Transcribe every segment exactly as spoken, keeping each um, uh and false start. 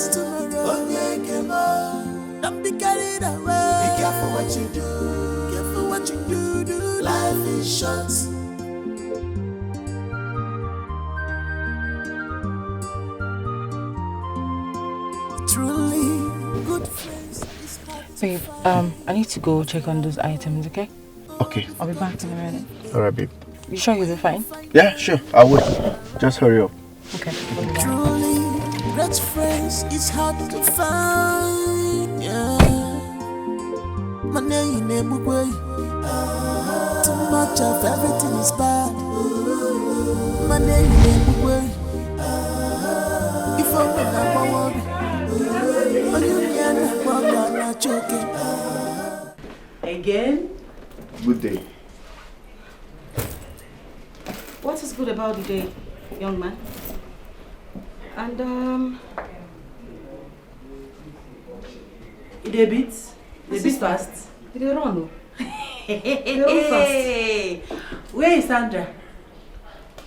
Tomorrow, onye kemo. Don't be carried away. Be careful what you do. Careful what you do, do. Life is short. Truly, good friends is hard to Babe, find. um, I need to go check on those items, okay? Okay. I'll be back in a minute. All right, babe. You sure you'll be fine? Yeah, sure. I will. Just hurry up. Okay. I'll be back. Truly, great friends is hard to find. Yeah. Mana ị na-egbukwe. Too much of everything is bad. Mana ị na-egbukwe. Ife ọma na-agbawa obi. Onye unu ya na-agba ọgụ a na-achọ oke. Again? Good day. What is good about the day, young man? And, um, e dey beat? E dey beat fast? E dey run o. E dey run fast. Hey! Where is Sandra?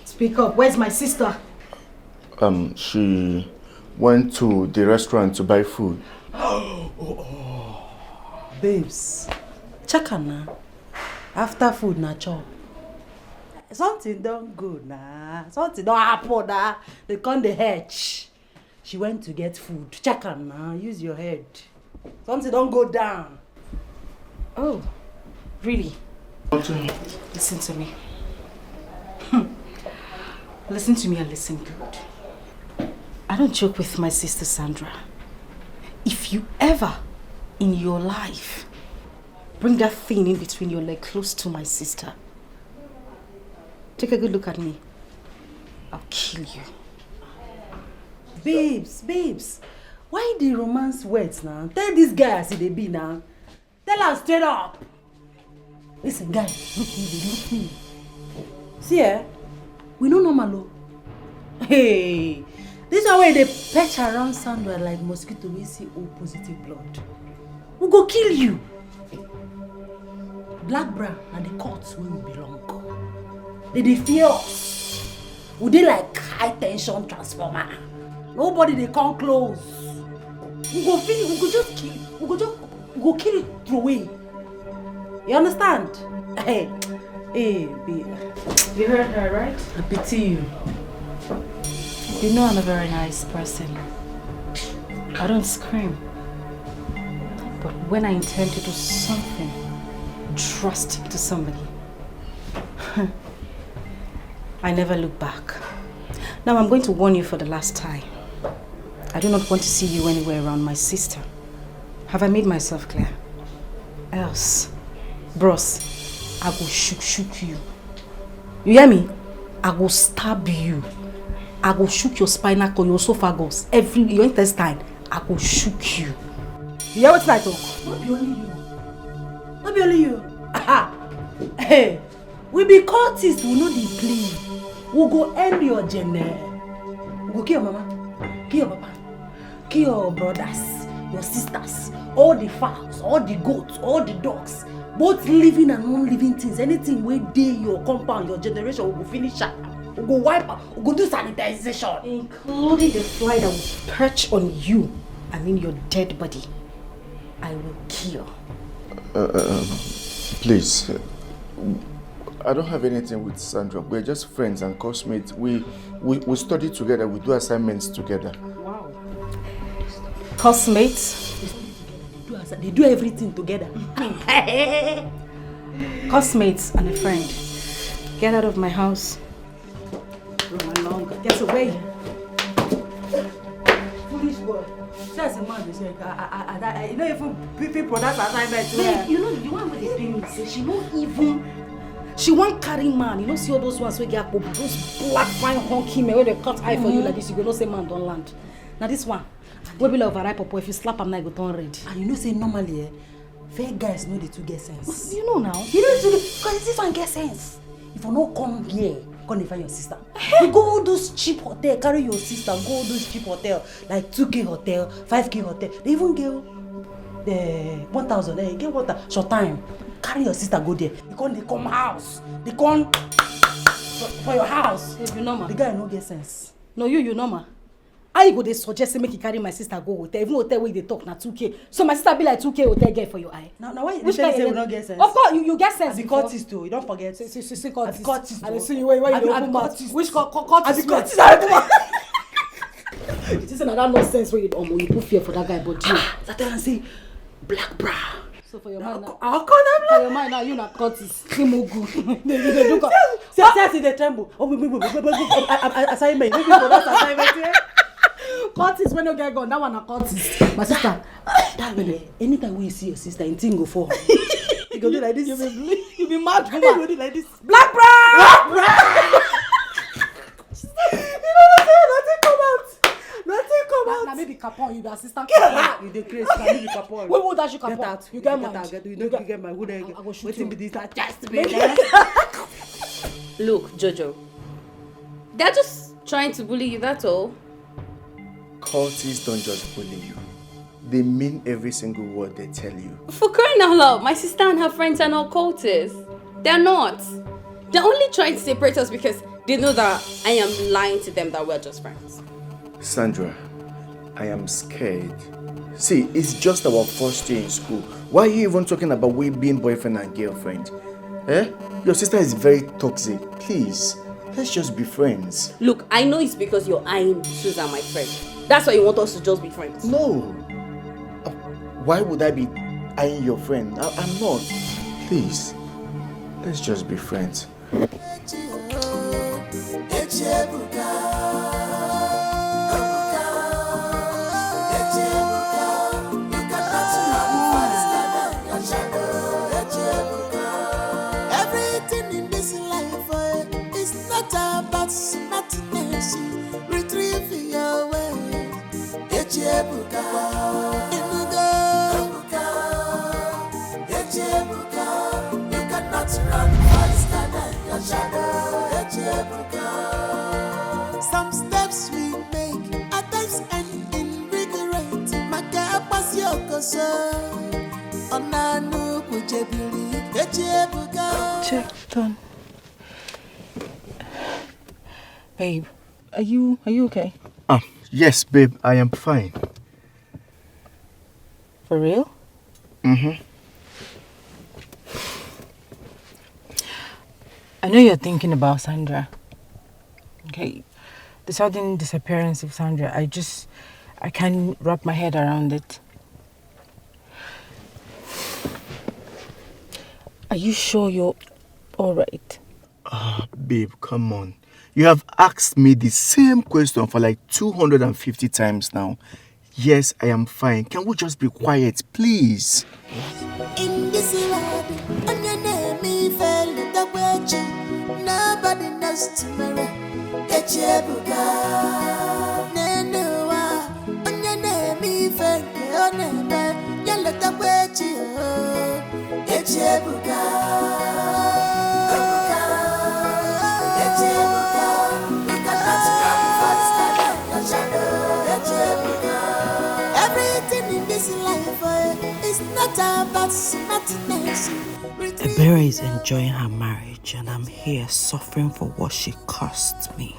Speak up. Where's my sister? Um, she went to the restaurant to buy food. Oh, oh. Babes, check am na. After food na chop. Something don go na. Something don happen na. They come dey hedge. She went to get food. Check am na. Use your head. Something don go down. Oh, really? Listen to me. Listen to me and listen good. I don't joke with my sister Sandra. If you ever in your life bring that thing in between your leg close to my sister, take a good look at me. I'll kill you. Babes, babes, why the romance words now? Tell this guy as e dey be now. Tell am straight up. Listen, guy, look me, look me. See, eh? We no normal o. Hey, this one wey dey perch around Sandra like mosquito wey see O positive blood. We go kill you. Black bra na the cult wey we belong. They dey fear us. We dey like high tension transformer. Nobody dey come close. We go finish, we go just kill, we go just, we go kill it throw away. You understand? Hey, hey, babe. You heard her, right? I pity you. You know I'm a very nice person. I don't scream. But when I intend to do something drastic to somebody, I never look back. Now I'm going to warn you for the last time. I do not want to see you anywhere around my sister. Have I made myself clear? Else, bros, I go shook shook you. You hear me? I go stab you. I go shook your spinal cord, your esophagus, every your intestine. I go shook you. You hear wetin I talk? No be only you. No be only you. Hey, we be cultists, we no dey play. We go end your journey. We go kill your mama, kill your papa, kill your brothers, your sisters, all the fowls, all the goats, all the dogs, both living and non-living things. Anything wey dey your compound, your generation, we go finish am. We go wipe am. We go do sanitization. Including the fly that will perch on you, I mean your dead body. I will kill. Uh, uh, um, please. Uh, I don't have anything with Sandra. We're just friends and classmates. We, we, we study together. We do assignments together. Wow. Classmates? They do, as- they do everything together. Classmates and a friend. Get out of my house. Run along. Get away. Foolish boy. See as a man dey say, I, I, I, I, you know, even pe- people that assignment. Babe, you know the one wey dey pain me say she no even. She wan carry man. You know, see all those ones wey get akpo, those black fine honky men wey dey cut eye for you like this. You go know say man don land. Na this one wey be like overripe pawpaw. If you slap am now, e go turn red. And you know say normally, eh, fair guys no dey too get sense. You know now. You know too get, because this one get sense. If you no come here, come dey find your sister. You go all those cheap hotel, carry your sister, go all those cheap hotel, like two K hotel, five K hotel. They even get the one thousand, eh, get water, short time. Carry your sister go there. You come, they come house. They come for, for your house. Babe, you normal. The guy no get sense. No, you, you normal. How you go dey suggest say make you carry my sister go hotel? Even hotel wey you dey talk na two K. So my sister be like two K hotel girl for your eye? Now, now why you Which tell me kind say we elef- no get sense? Of course, you, you get sense I be before. Cultist o, you don forget. See, see, see, see, cultist. I be cultist I dey o. See you where, where I you be, dey I be open mouth. Cultist. Which cul-, cul-, cultist I be be open mouth? Cultist. You see, say na that nonsense wey you, omo, you put fear for that guy body o. I tell am say, black bra. So for your mind now, I'll call them for your mind now, you na cultist. Kimugu. You dey do cul-, see, see, see, see, dey tremble. Oh, me, me, me, me, me, me, me, I, I, I, assignment. Maybe for that assignment, yeah? Cultist wey no get gun, that one na cultist. My sister, that one, eh, anytime wey you see your sister, him thing go fall. You go do like this. You be, you be mad woman. You go do like this. Black bra! Black bra! You know say nothing come out. Nothing come out. Na, na me be capon, you be assistant capon. You dey craze, na me be capon. Who, who dash you capon? Get out. You get mind. Get out. You don't get mind. Who dey? I, I go shoot you. Wetin be this? Just be there. Look, Jojo, they're just trying to bully you, that's all. Cultists don't just bully you. They mean every single word they tell you. For crying out loud, my sister and her friends are not cultists. They're not. They're only trying to separate us because they know that I am lying to them that we're just friends. Sandra, I am scared. See, it's just our first year in school. Why are you even talking about we being boyfriend and girlfriend? Eh? Your sister is very toxic. Please, let's just be friends. Look, I know it's because you're eyeing Susan, my friend. That's why you want us to just be friends. No. Uh, why would I be eyeing your friend? I, I'm not. Please, let's just be friends. Everything in this life, eh, is not about smartness. Retrieve your way. Echi ebuka. Inugo. Echi ebuka. You cannot run faster than your shadow. Echi ebuka. Some steps we make at times end in regret. Maka akpasi okoso. Onanu kujebiri. Echi ebuka. Check done. Babe, are you, are you okay? Ah, yes, babe, I am fine. For real? Mm-hmm. I know you're thinking about Sandra. Okay, the sudden disappearance of Sandra, I just, I can't wrap my head around it. Are you sure you're all right? Ah, babe, come on. You have asked me the same question for like two hundred and fifty times now. Yes, I am fine. Can we just be quiet, please? In this world, onye na-eme ife letakwa echi. Nobody knows tomorrow. Echi ebuka. N'elu ụwa, onye na-eme ife nke ọ na-eme, ya letakwa echi o. Echi ebuka. Ebuka. Echi ebuka. You cannot run faster than your shadow. Echi ebuka. Everything in this life, eh, is not about smartness. Ebere is enjoying her marriage, and I'm here suffering for what she cost me.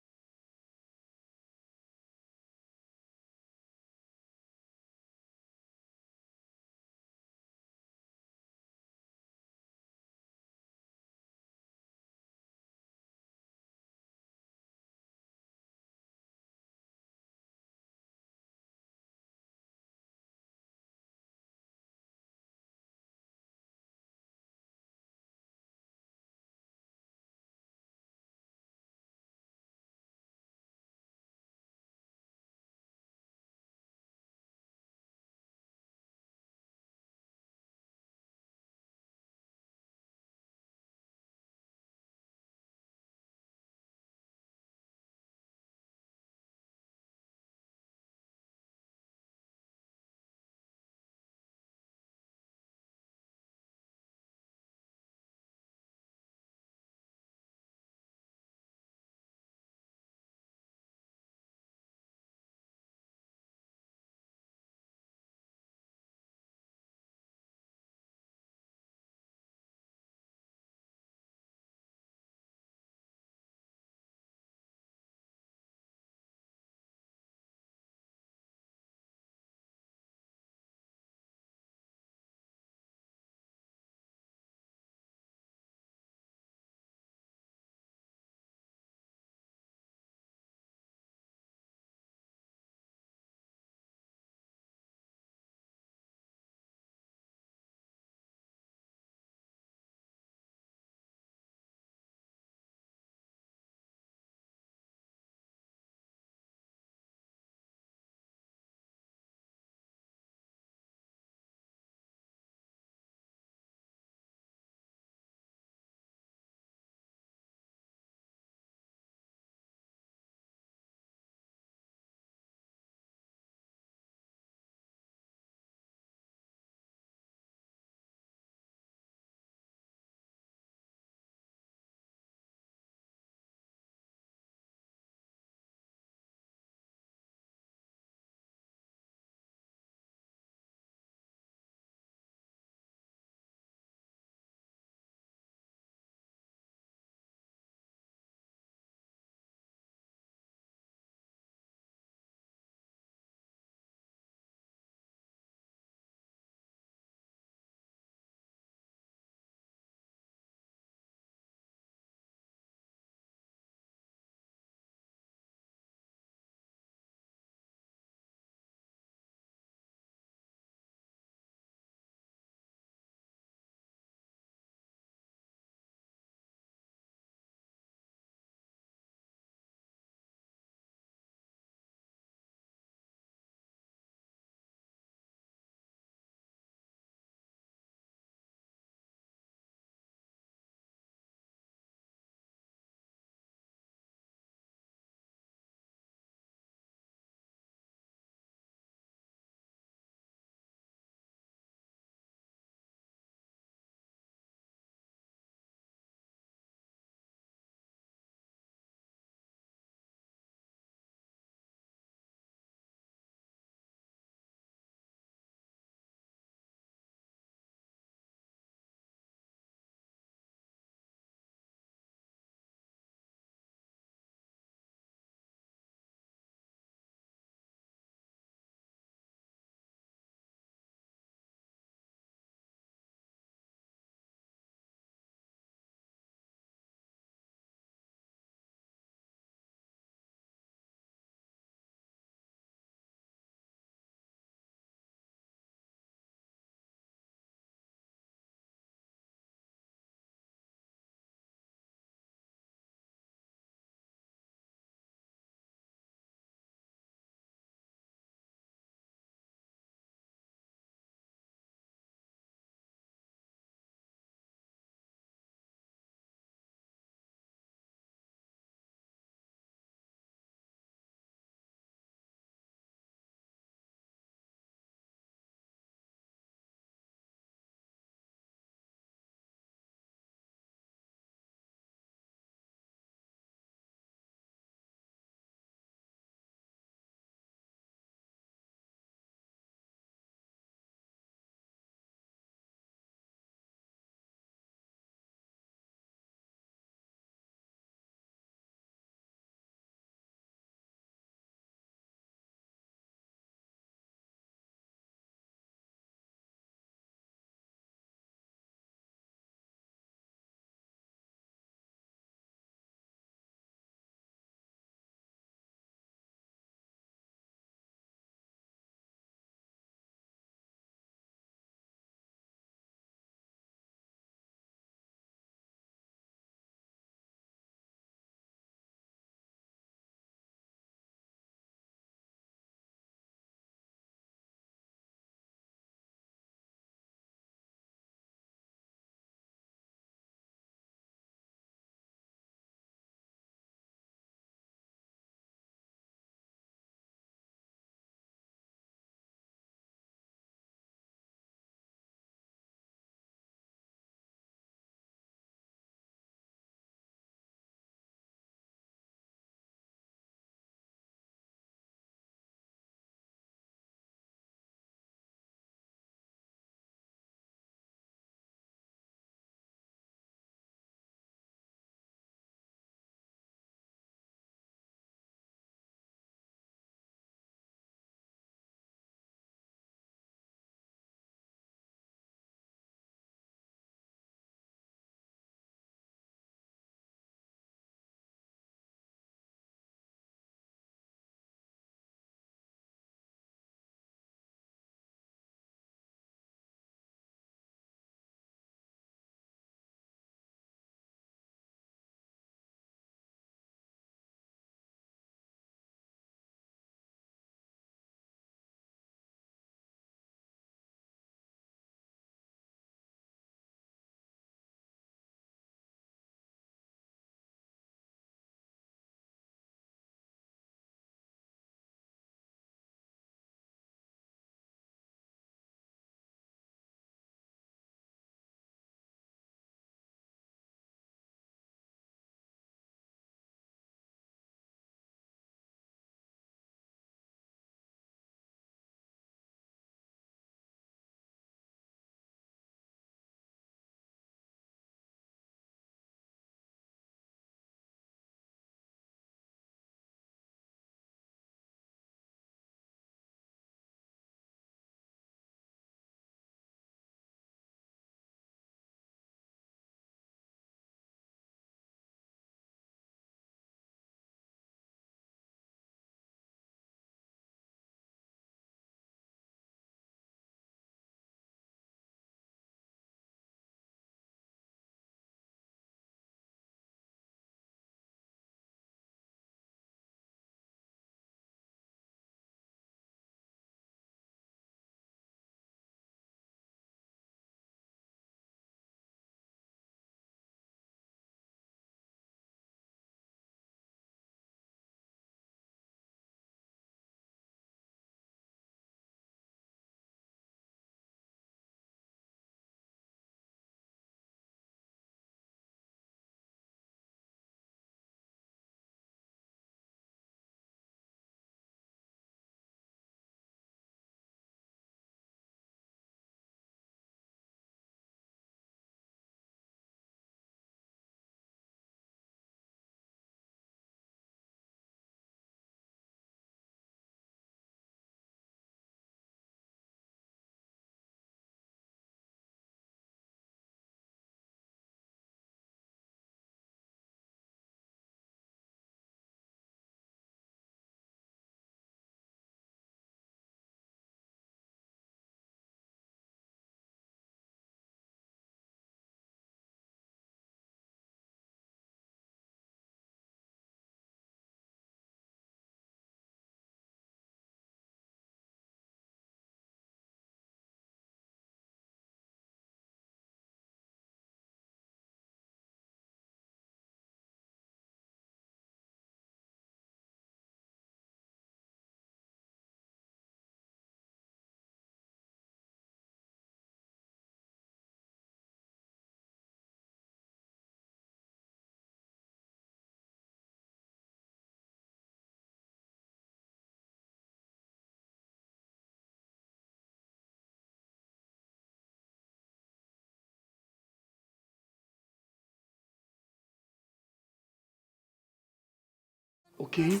Okay?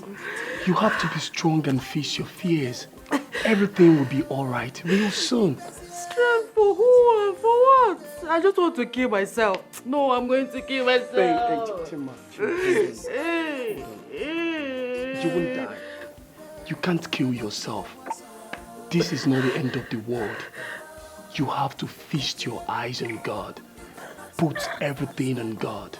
You have to be strong and face your fears. Everything will be all right real soon. Strength for who and for what? I just want to kill myself. No, I'm going to kill myself. Hey, hey, Chima, Chima, please. Hey, hey. You won't die. You can't kill yourself. This is not the end of the world. You have to feast your eyes on God. Put everything on God.